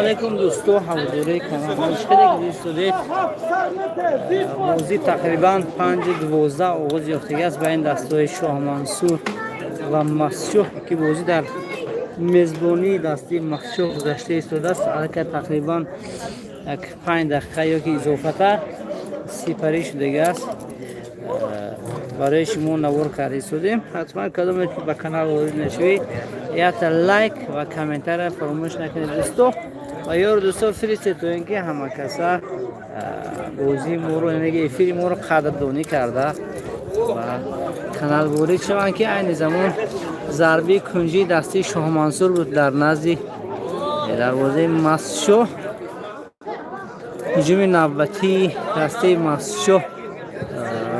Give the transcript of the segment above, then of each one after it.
Алейкум, дӯсто, ҳаводораи канал. Хеле дӯстодед. Бозӣ тақрибан 5:12 оғоз ёфтагӣ аст ба ин дастаҳои Шоҳмансур ва Мастчоҳ, ки бозӣ дар мезбонии дастаи Мастчоҳ гузашта истодааст. Аллакай тақрибан як 5 дақиқа ё ки изофатар сипарӣ шудагӣ аст. Барои шумо навор карда истодем. Ҳатман кадоме ки ба канал ворид нашавед, якта лайк ва комментария фаромӯш накунед, дӯсто, ва ёру дӯсто фиристед, то ин ки ҳама каса бозии моро, яъне эфири моро қадрдонӣ карда ва канал ворид шаванд, ки айни замон зарбаи кунҷии дастаи Шоҳмансур буд дар назди дарвозаи Мастчоҳ. Ҳуҷуми навбатии дастаи Мастчоҳ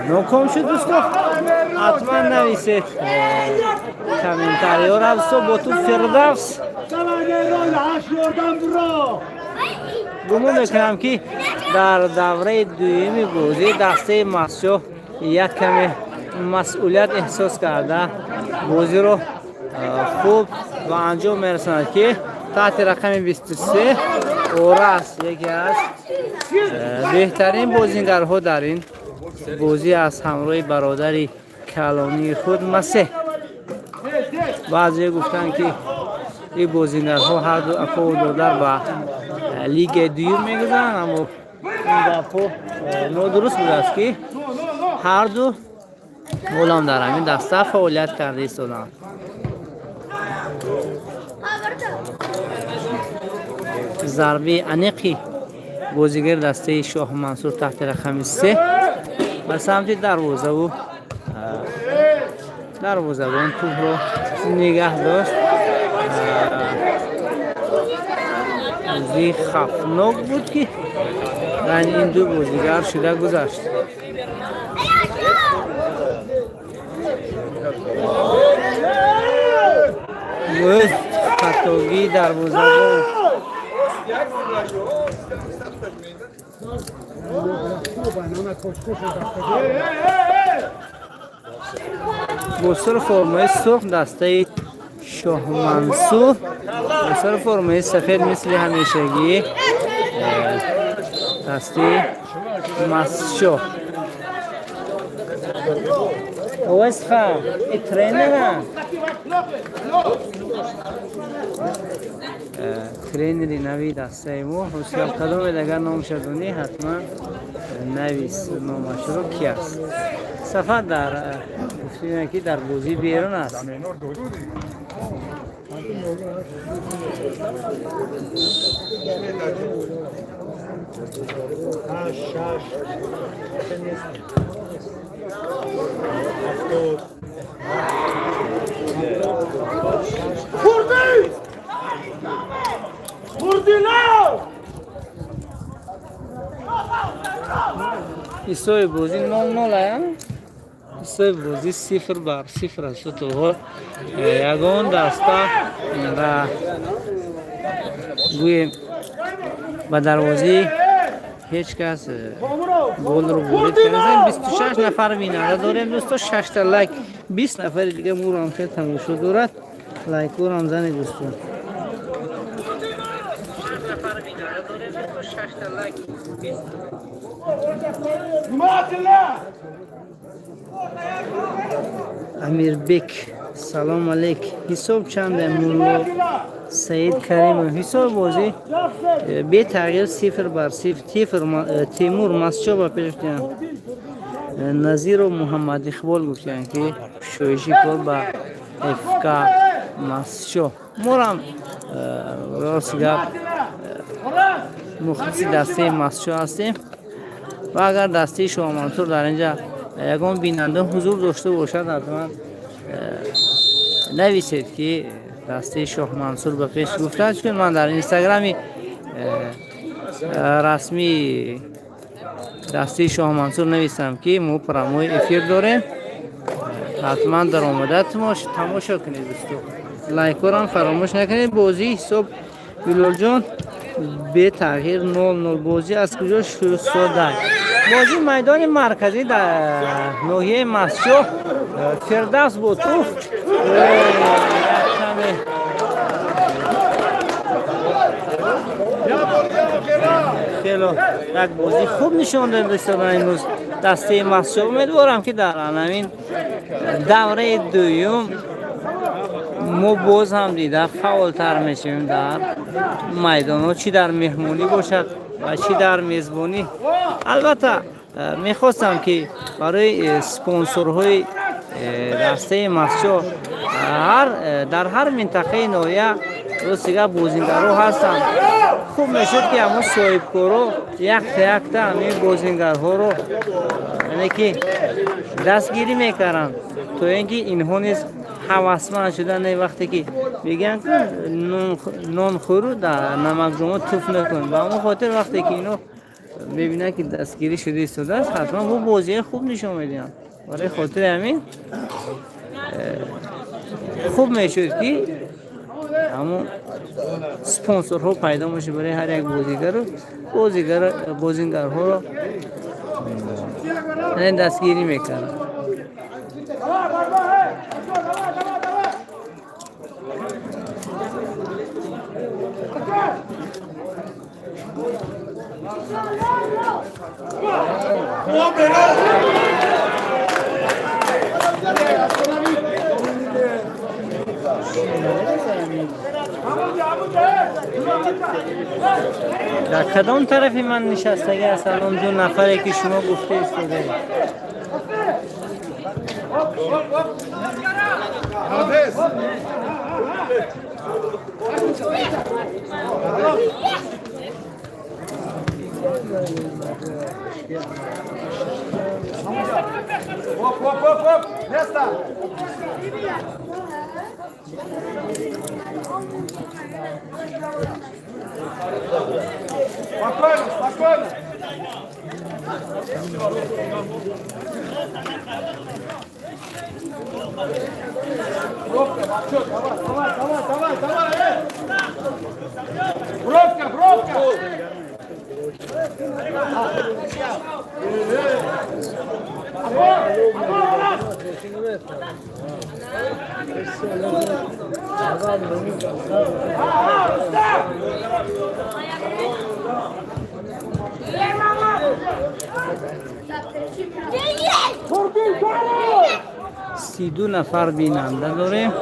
ноком шуд. Дӯсто, ҳатман нависед комментариёра. Дӯсто, бо ту Фирдавс. Гумон мекунам, ки дар давраи дуюми бозӣ дастаи Мастчоҳ як каме масъулият эҳсос карда, бозиро хуб ба анҷом мерасонад, ки таҳти рақами 23 Орас яке аз беҳтарин бозигарҳо дар ин бозӣ аз ҳамроҳи бародари калонии худ Масеҳ. Баъзе гуфтанд, ки ин бозигарҳо ҳарду акову додар ба лигаи дуюм мегузаранд, аммо ин гапҳо нодуруст будааст, ки ҳарду ҳолам дар ҳамин даста фаъолият карда истоданд. Зарбаи аниқи бозигари дастаи Шоҳмансур таҳти рақами 3 ба самти дарвозаву дарвозабон тӯбро нигаҳ дошт. Бозии хавфнок буд, ки байни ин ду бозигар шуда гузашт. Хатогии дарвозабон. Бо сур формаи сурх дастаи Шоҳмансур, бо сур формаи сафед, мисли ҳамешагӣ, дастаи Мастчоҳ. Овасфа, и тренера, тренери нави дастаи мо Русиям кадомед, агар номаша донӣ, ҳатман навис номашро, ки аст. Сафар дар гуфтем, ки дар бозӣ берун аст. Ҳисоби бозӣ 0-0 ая, ҳисоби бозӣ 0 бар 0 аст. То ҳол ягон даста ва гӯем ба дарвозаи ҳеҷ кас голро ворид кардем. 26 нафар бинанда дорем, дӯсто, шашта лайк, 20 нафари дига моро ҳам хел тамошо дорад. Лайкҳоро занед, дӯсто. Амирбек, салом алейк. Ҳисоб чанде, мулло Саид Каримов? Ҳисоби бозӣ бетағйир 0 бар 0. Тимур, Мастчоҳ ба пеш гуфтиянд. Назиру Муҳаммад Иқбол гуфтиянд, ки кушоиши кор ба ФК Мастчоҳ. Морам рост гап, мухлиси дастаи Мастчоҳ ҳастем ва агар дастаи Шоҳмансур дар инҷа ягон бинанда ҳузур дошта бошад, ҳатман нависед, ки дастаи Шоҳмансур ба пеш гуфтанд, чун ман дар инстаграми расмии дастаи Шоҳмансур нависам, ки мо прямой эфир дорем, ҳатман даромада тамошо кунед. Дӯсто, лайкҳоро фаромӯш накунед. Бозӣ ҳисоб, Билолҷон, бетағйир 0-0. Бозӣ аз куҷо шустода? Бозӣ майдони марказӣ дар ноҳияи Мастчоҳ. Фирдавс бо туф каме Хело як бозии хуб нишон дод истодан имрӯз дастаи Мастчоҳ. Умедворам, ки дар ҳамин давраи дуюм мо боз ҳам дида фаъолтар мешавем дар майдонҳо, чӣ дар меҳмонӣ бошад ва чӣ дар мезбонӣ. Албатта, мехостам, ки барои спонсорҳои дастаи Мастчоҳ, ҳар дар ҳар минтақаи ноҳия ростига бозингарҳо ҳастанд, хуб мешуд, ки ҳамон соҳибкоро якта якта ҳамин бозингарҳоро, яъне ки дастгирӣ мекарданд, то ин ки инҳо низ ҳавасманд шуда, не вақте ки мегӯянд, нонхӯру дар намакҷомо туф накун. Ба ҳамон хотир, вақте ки ино мебинанд, ки дастгирӣ шуда истодааст, ҳатман бо бозиҳои хуб нишон медиҳанд. Барои хотири ҳамин хуб мешуд, ки ҳамон спонсорҳо пайдо мешуд барои ҳар як бозигару бозингарҳоро дастгирӣ мекарданд. Дар кадом тарафи ман нишастагӣ ҳастанд он ду нафаре, ки шумо гуфта истодаед? Оп, оп, оп, оп! Место! Спокойно, спокойно! Бровка, Бакчо, давай, давай, давай, давай, давай, эй! Бровка, бровка! 32 нафар бинанда дорем.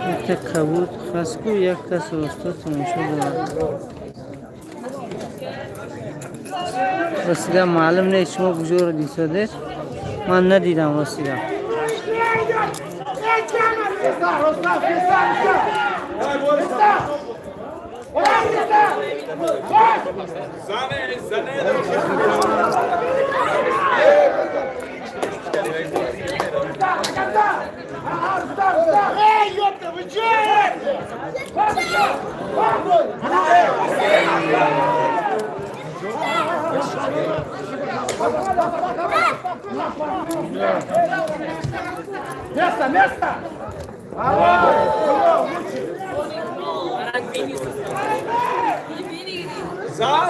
Якта кабуд хастку, як кас росто тамошо дорад. Ростига, маълум нест, шумо куҷоро дисодед, ман надидам ростига. Рустам, Рустам, Рустам! Эй, ёпта, вы че? Место, место! Лучше! Зан!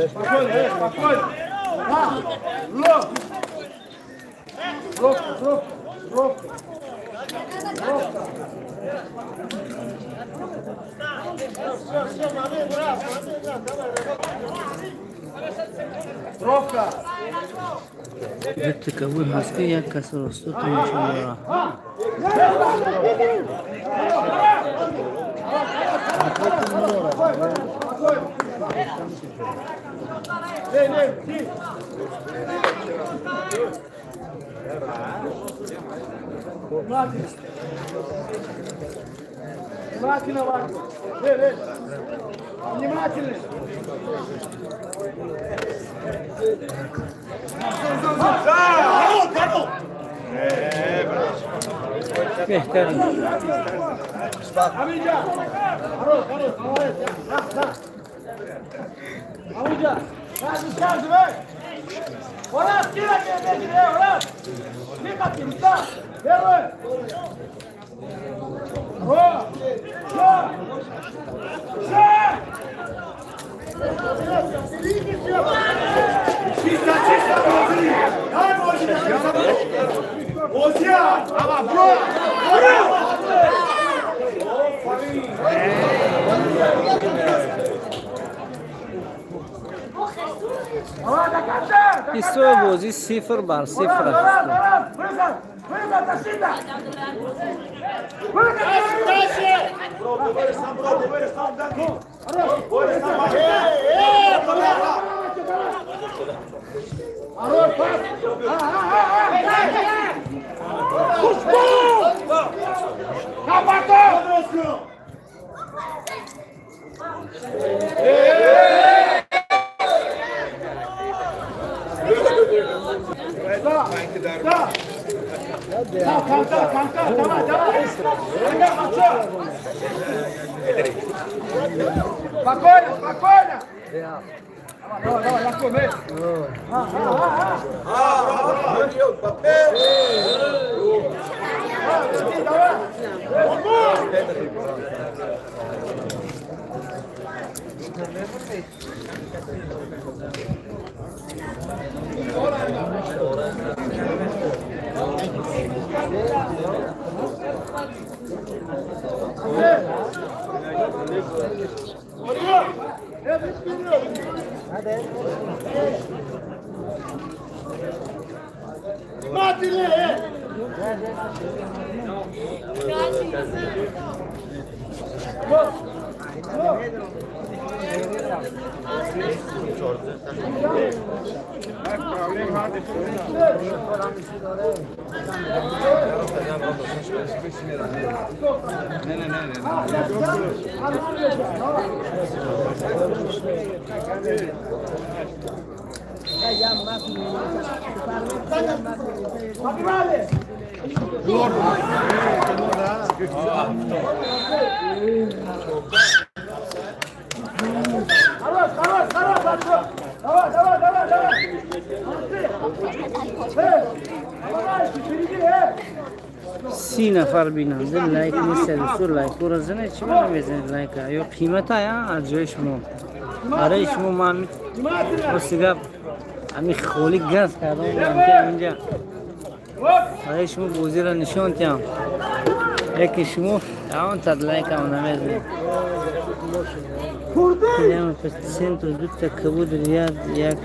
Спокойно, спокойно! Лоб! Бровка, бровка, бровка! Бровка! Бровка! Дутта кабуд ҳаст, ки як кас росто тамошо дорад. Эй, эй, ти! Внимательно! Внимательно, Ваня! Эй, эй! Внимательно! Беҳтарин. Аминҷа! Хорош, хорош, молодец! На, на! Аминҷа! Сразу, сразу, эй! Ҳисоби бозӣ 0-0 аст. Спокойно, спокойно! Давай, давай, Якуб, эй! Хорош, хорош, хорош, Артур! Давай, давай, давай, давай! Эй, помогайте, впереди, эй! 30 нафар бинанда, лайк нест. Дӯстор, лайкҳоро занед. Чӣ намезанед лайка? Ё қимата я аз ҷои шумо, барои шумо ман рости гап ҳами холи газ кардам инҷа, барои шумо бозиро нишон диҳам, лекин шумо он тад лайкам намезанед. Центр дута кабуд ряд як.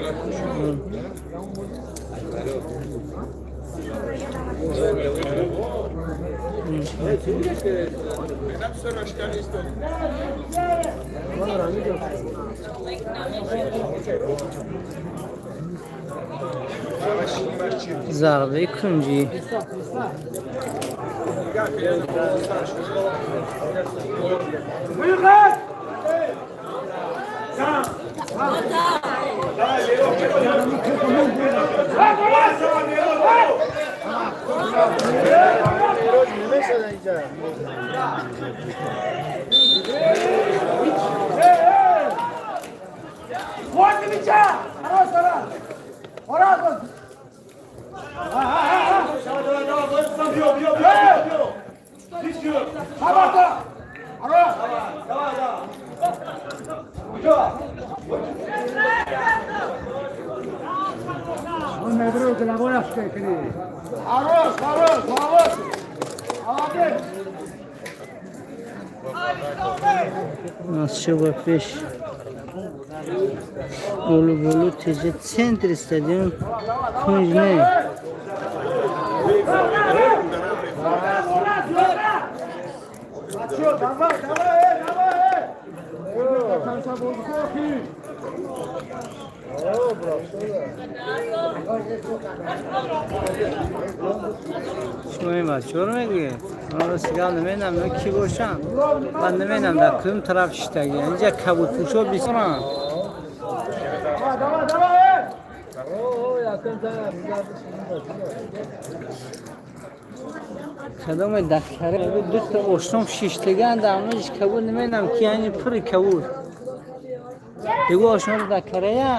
Зарбаи кунҷӣ. Выход! Вот мяча! Хорош, хорош! Хорош! Давай, давай, давай, сам бьем, бьем, бьем, бьем. Хорош! Хорош! Давай, давай. Хорош, хорош, молодцы! Молодец! Масчо ба пеш, болу болу, теҷа, центри стадион, кунҷ не. Отсюда, давай, давай, эй, давай, эй! До конца воздуха. Шумо ин бачаҳоро мегӯед? Ман рости гап намедонам, ино кӣ бошанд. Ман намедонам, дар кудом тараф шиштагӣ. Инҷа кабудпӯшо бисёранд. Давай, давай, давай, эй! Кадоме даккаре дута ошном шиштагианд, амнош кабуд, намедонам ки, ани пури кабуд. Бигӯ, ошноро даккарея.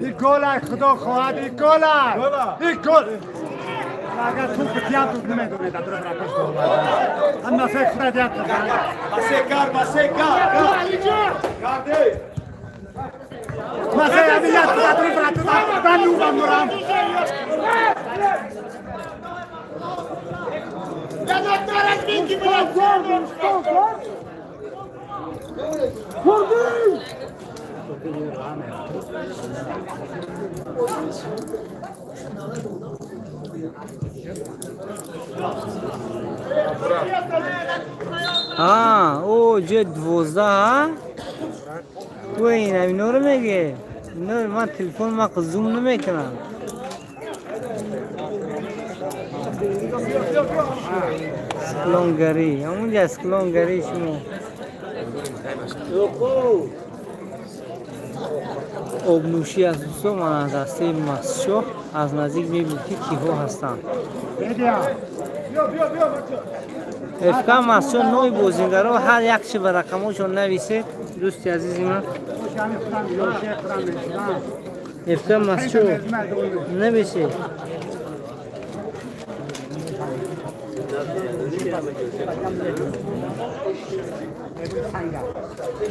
این گل خدا خواهد این گل این گل اگر تو بتیان تو نمیدونی در طرف راکش تو هم نفع خدا دیات بسه کار بسه کار کار ده بسه همین یاد در طرف راکش بنو بندورم О ҷои 12 ту ин инора меге. Ино ман телефон ма зум намекунам. Склонгарӣ ҳамунҷа склонгарӣ шумо обнӯшӣ аз дӯстон. Ман аз дастаи Масшоҳ аз наздик мебинед, ки киҳо ҳастанд. ФК Масшоҳ нои бозингаро ҳар якчи ба рақамошон нависед, дӯсти азизи ман. ФК Масшоҳ нависед.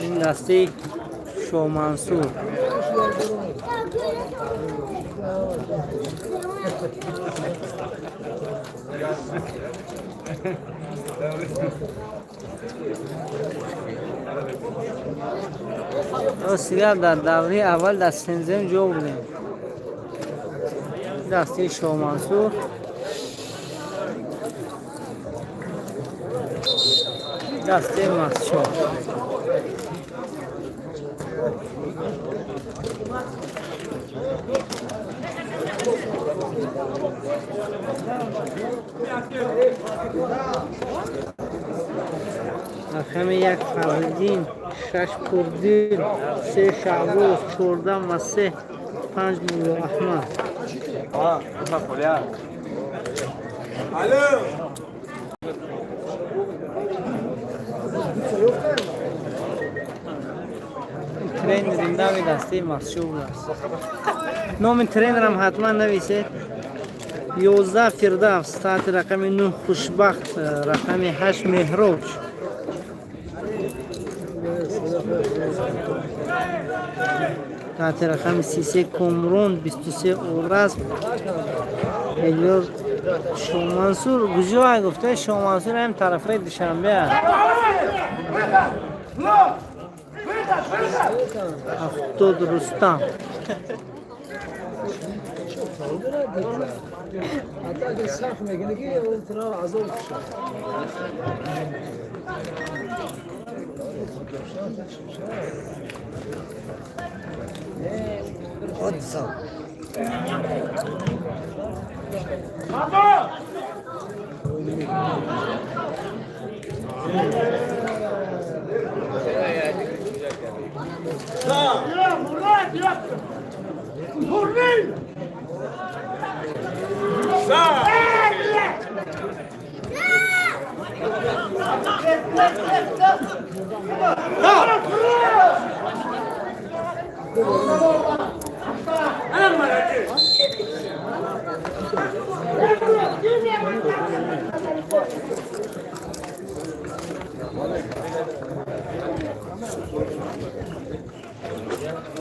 Ин дастаи Шоҳмансур. Ростигар дар давраи аввал дар сензем ҷо будем. Дастаи Шоҳмансур, дастаи Масшоҳ. Рақами 1 Фариддин, 6 Пурдил, 3 Шаҳбоз, 14 Масеҳ, 5 Мулло Аҳмад. Тренери нави дастаи Масшоҳ будааст. Номи тренерам ҳатман нависед. 11 Фирдавс, таҳти рақами 9 Хушбахт, рақами 8 Меҳроҷ. Таҳти рақами 33 Комрон, 23 Оразм, Элёр Шоҳмансур. Куҷо гуфта Шоҳмансур ҳам тарафаи Душанбе аст. 70 Рустам. حتی اگه سخت میگه که اون طرف عذاب کشد.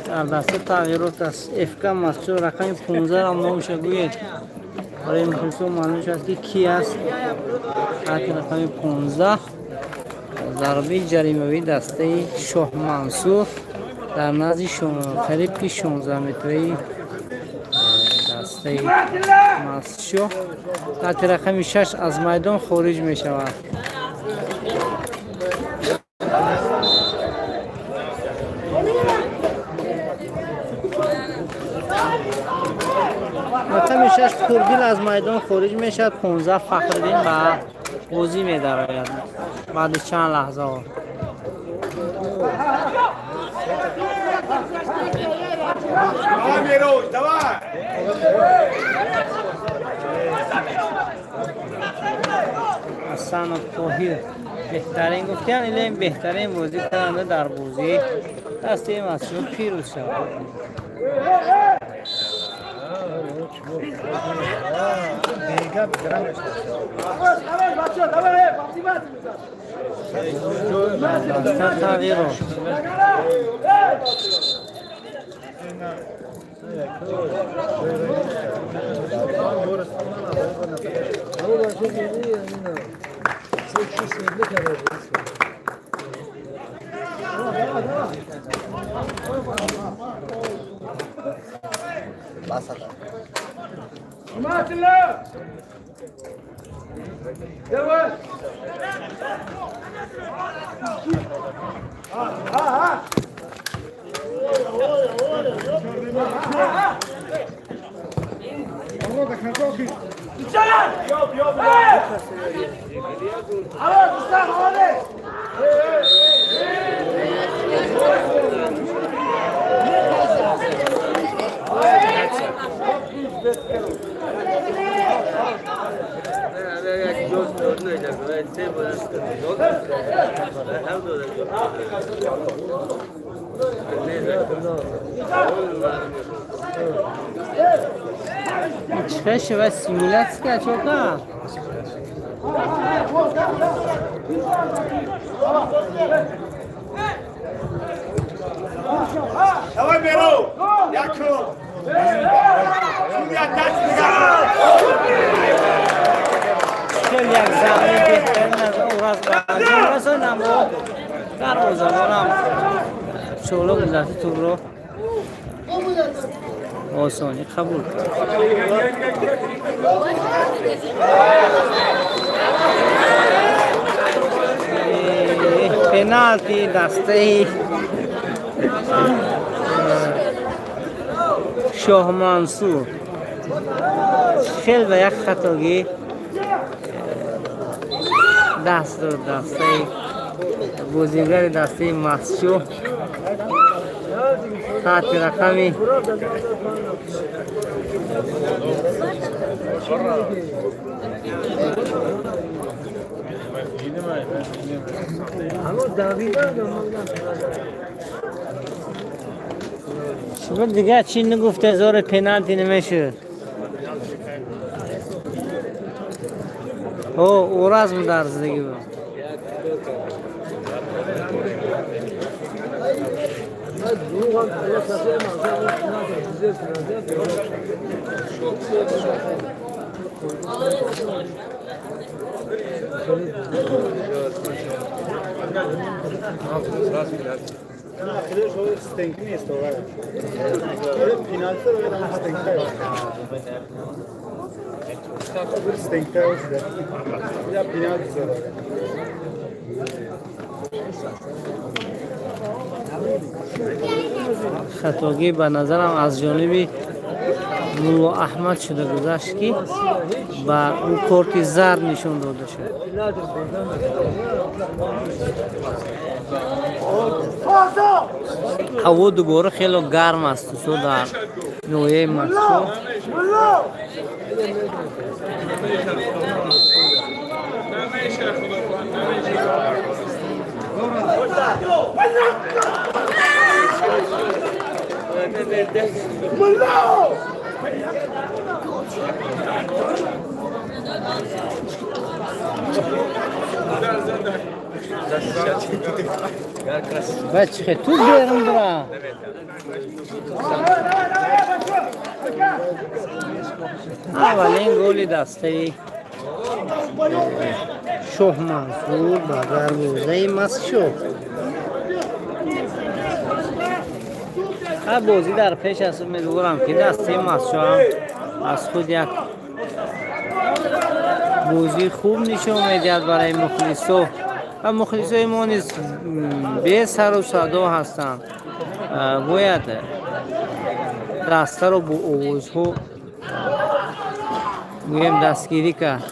Дар даста тағйирот аст. ФК Масчо рақами 15 ам номша гӯед. Барои мухлисон маълум шуд, ки ки аст. Таҳти рақами 15 зарбаи ҷаримавии дастаи Шоҳмансур дар назди қариб ки 16 метраи дастаи Масшоҳ. Таҳти рақами 6 аз майдон хориҷ мешавад. 6 Пурдил аз майдон хориҷ мешавад, 15 Фахриддин ба бозӣ медарояд баъди чанд лаҳзаҳо. Давай, Мирош, давай! Ҳасанов Тоҳир беҳтарин гуфтиян, илем беҳтарин бозӣ кунанда дар бозӣ дастаи Масчоҳ пирӯз шавад. Даста тағйирро Чӣ шава, симулятсия чока? Давай, Миро! Якум! Судья, даст нигоҳ! Хеле як зарбаи беҳтарин аз Ураз ба анҷом расонд, аммо дарвозабонам чоло гузашти тӯбро осонӣ қабул кард. Пеналти дастаи Шоҳмансур. Хел ба як хатогӣ даст дод дастаи бозигари дастаи Масчоҳ таҳти рақами шумо дигар чӣ нагуфте, зори пеналти намешуд. О, Ураз мударзидагӣ буд. Хатогӣ ба назарам аз ҷониби Мулло Аҳмад шуда гузашт, ки ба ӯ корти зард нишон дода шуд. Ҳаво дубора хело гарм аст, дӯсто, дар ноҳияи Масчоҳ. Ва чихе ту берун бира. Аввалин голи дастаи Шоҳмансур ба дарвозаи Масчоҳ. Ҳа, бозӣ дар пеш аст. Умедворам, ки дастаи Масчоҳ ҳам аз худ як бозии хуб нишон медиҳад барои мухлисо, ва мухлисои мо низ бесару садо ҳастанд. Бояд дастаро бо овозҳо Гӯем, дастгирӣ кард.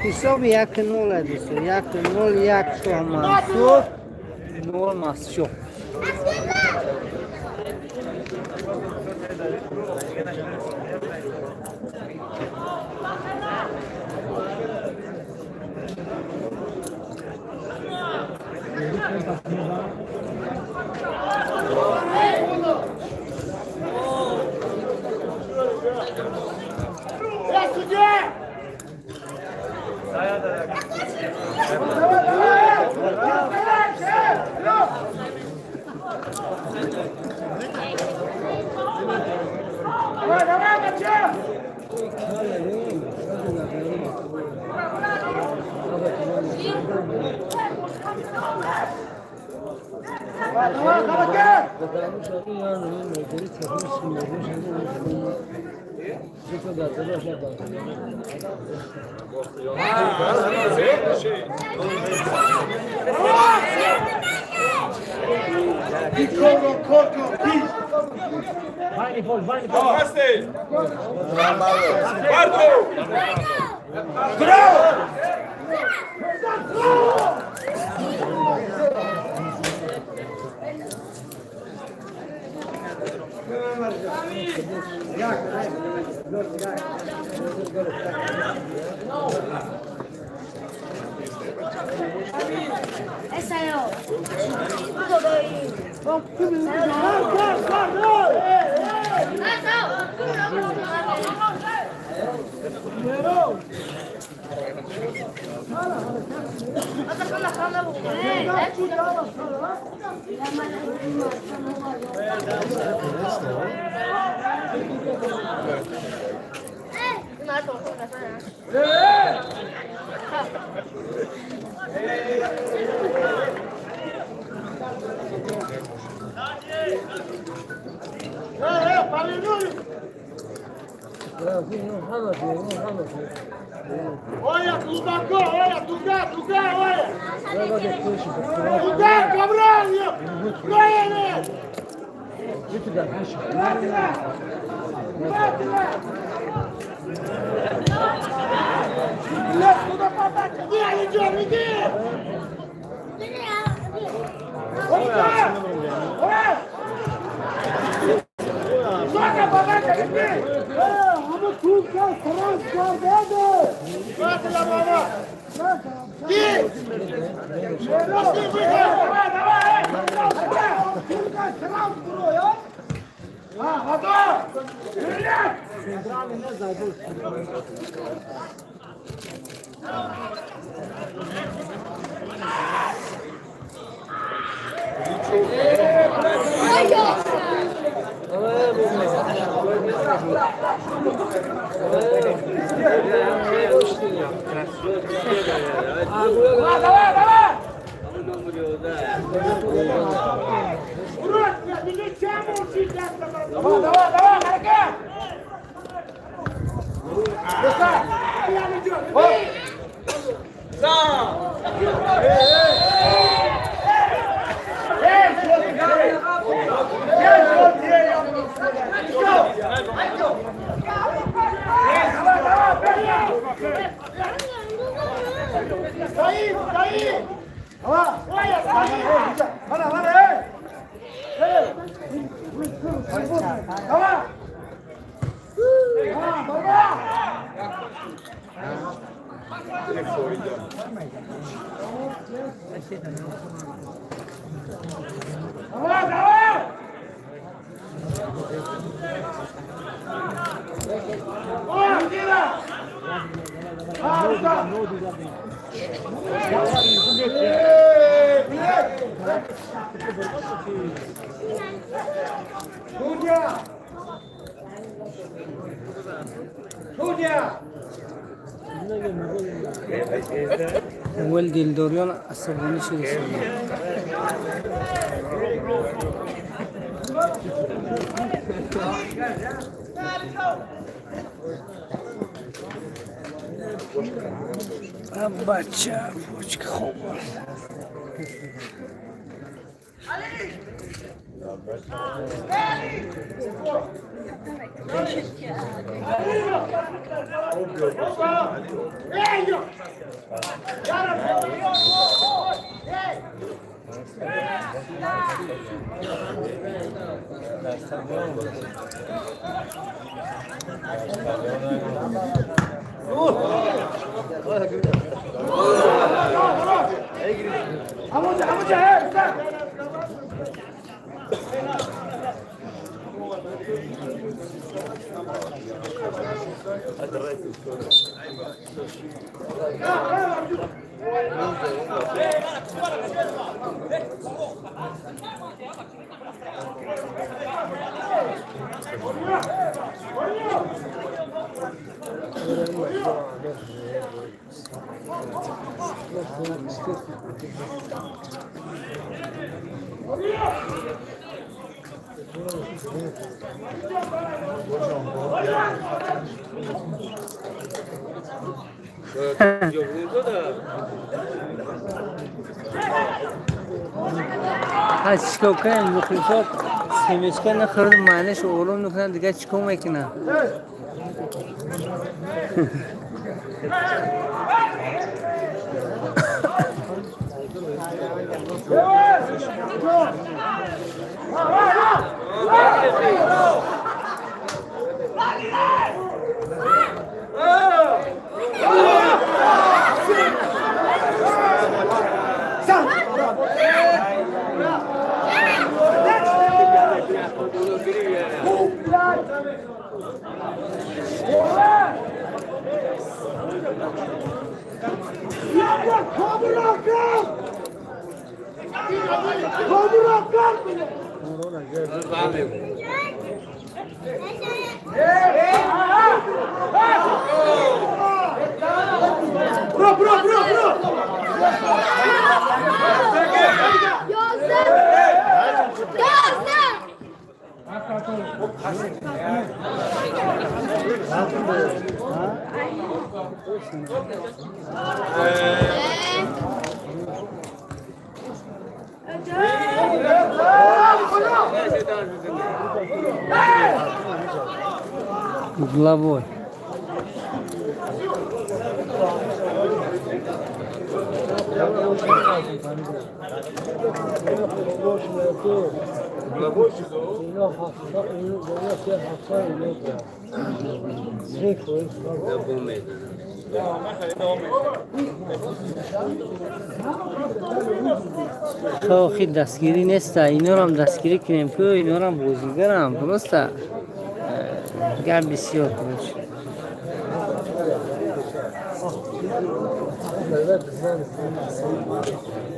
Ҳисоби 1-0, дӯсто, 1-0, як Шоҳмансур, 0 Мастшоҳ. Olha, Tubacó, olha, Tugá, Tugá, olha! Tugá, cabrão! Olha! Вел Дилдориён асабонӣ шуда истода. Бача почка хоб. Ҳа, чикор кунем, мухлисот? Семечка нахӯрд, маънеш ором мекунад, дигар чикор мекунад? Bro, bro, bro, bro. 11, 12. Угловой. Охи, дастгирӣ неста. Инорам дастгирӣ кунем ку, инорам бозигарам, просто гап бисёр, короче.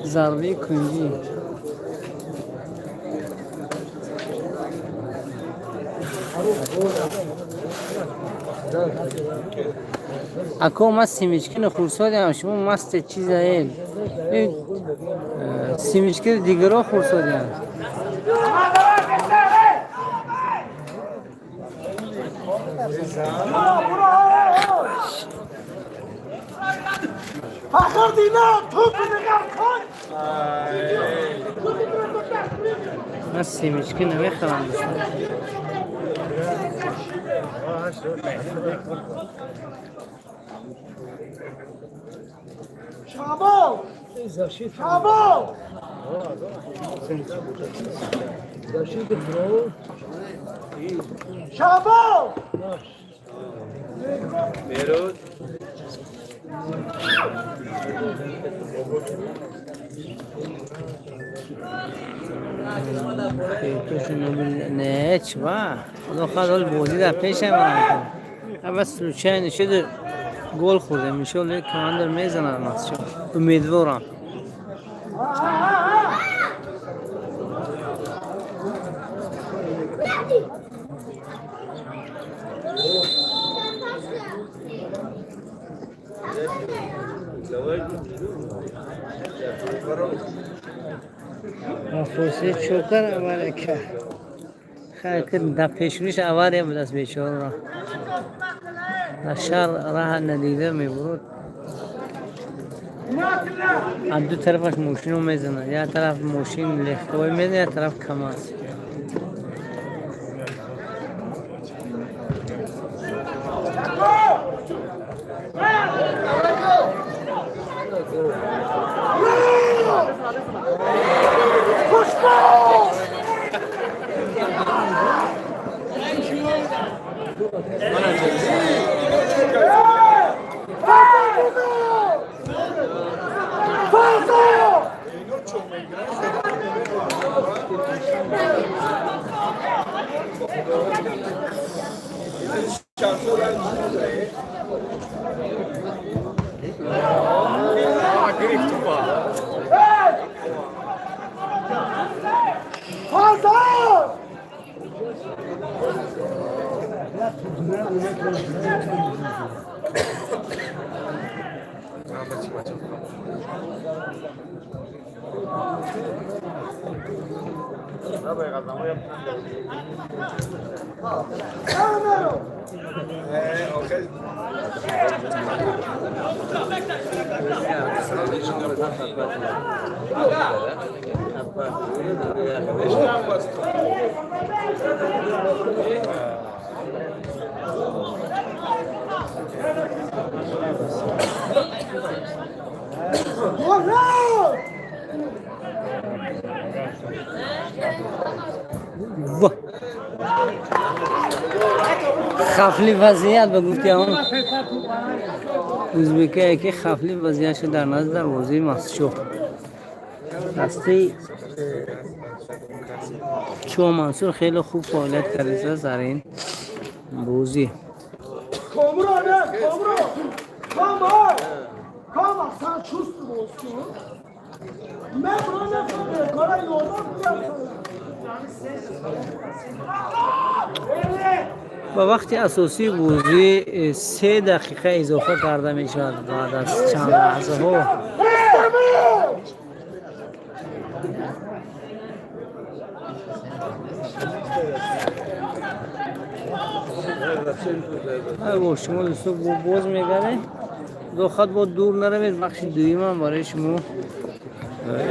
Зарбаи кунҷӣ. Ако, ма семечкино хурсодиам, шумо масте чизаед. Семечкиро дигаро хурсодиам. Ман семечки намехӯрам, дӯстон. Шабо! Шабо! Шабо! Не, чва. Худо хоҳад, бозӣ дар пешам. Ава случайно шуд, гол хӯрдем. Иншоалло, команда мезанад Мастчоҳ. Умедворам. Фосила чокар аввал ка. Ки дар пешрӯиш авария будааст, бечораро дар шаҳр раҳ надида мебурд. Аз ду тарафаш мошино мезанад, як тараф мошин легковой мезанад, як тараф КамАЗ. Во! Хафли вазъият, ба гуфти он узбекае, ки хафли вазъият шуд дар назди дарвозаи Мастчоҳ. Дастаи Шоҳмансур хеле хуб фаъолият кардааст дар ин бозӣ. Комрон, Комрон! Кама! Кама, sen чувствовал olsun. Ben buna ne yapıyorum? Kara yoldan mı? Ба вақти асосии бозӣ 3 дақиқа изофа карда мешавад баъд аз чанд лаҳзаҳо. Бо шумо, дӯсто, боз мегардем. Дохат бо дур наравед, бахши дуюмам барои шумо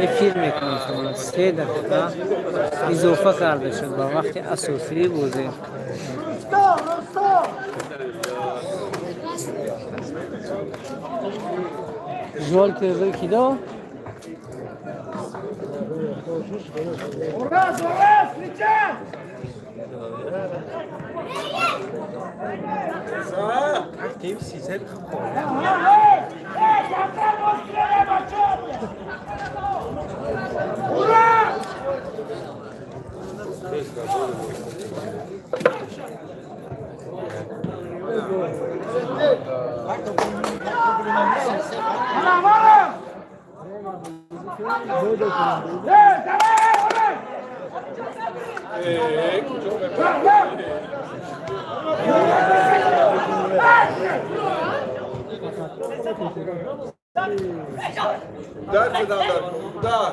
эфир мекунем. 3 дақиқа изофа карда шуд ба вақти асосии бозӣ. Рустам, Рустам! Жёлтый выкидал. Ураз, Ураз, встречай! Актив сизер. Эй, эй, Ура! Вара, вара! Эй, давай, ура! در شدم در در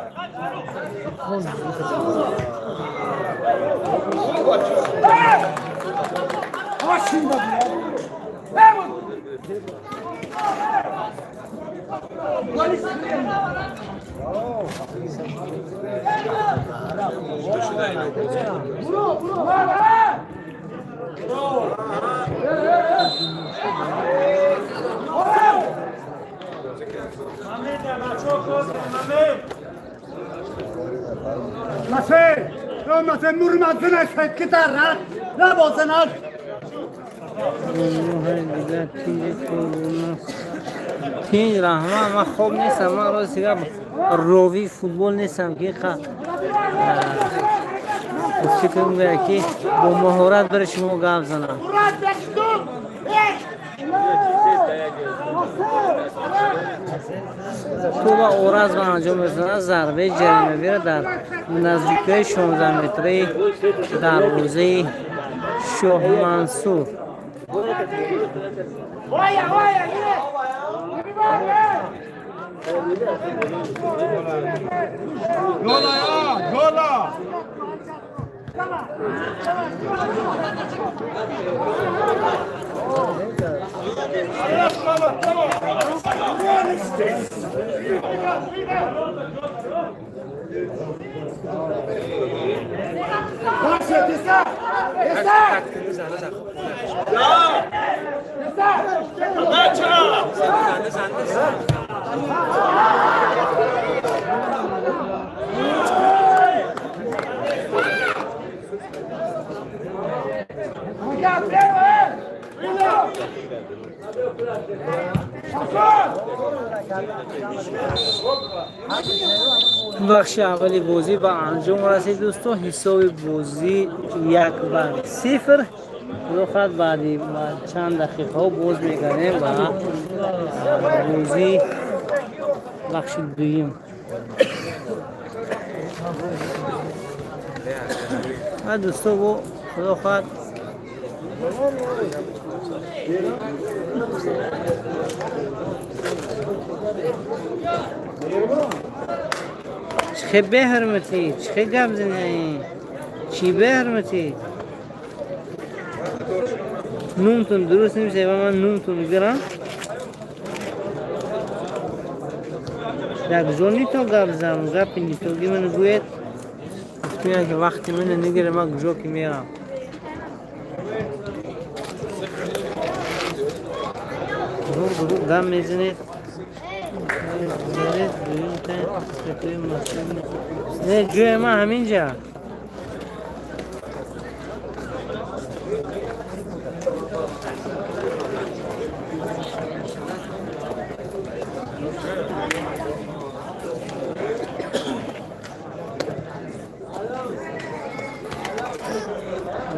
Mase, mase murmazına sekkitar ne bozana. Тинҷ, раҳмат. Ман хоб нестам, ман рости гап ровии футбол нестам, ки фикр мекунам, ки бо маҳорат барои шумо гап занам. Ураз, бештум! Эй! Туба Ораз ба анҷом мерасонад зарбаи ҷаримавиро дар наздикиҳои 16 метраи дарвозаи Шоҳмансур. Olha, olha, Gola ya, gola. Бахши аввали бозӣ ба анҷом расид, дӯстон. Ҳисоби бозӣ 1-0. Худо хоҳад, баъди чанд дақиқаҳо боз мегардем ба бозии бахши дуюм. Ва дӯсто, бо худо хоҳад, чихе беҳурматӣ, чихе гап зани, чӣ беҳурматӣ? Нумтун дуруст намешава, ва ман нумтун гирам. Як ҷо нито гап зам, гапи нитоги ман гӯед. Гуфтуя ки вақти мана нигира, ман куҷо ки мерам. Дуруг дуруг гап мезанед. Не, ҷои ман ҳаминҷа.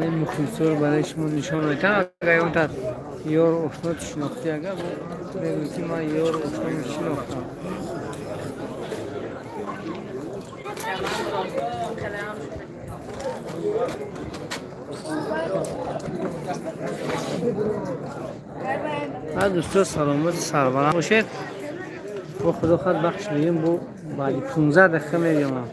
Ин мухлисоро барои шумо нишон медиҳам. Агар ягонта ёру ошно шинохтӣ, агар мегӯӣ, ки ман ёру ошно шинохтам. Дӯсто, саломату сарбаланд бошед. Бо худо хоҳад, бахш дуюм бо баъди 15 дақиқа мебиёмам.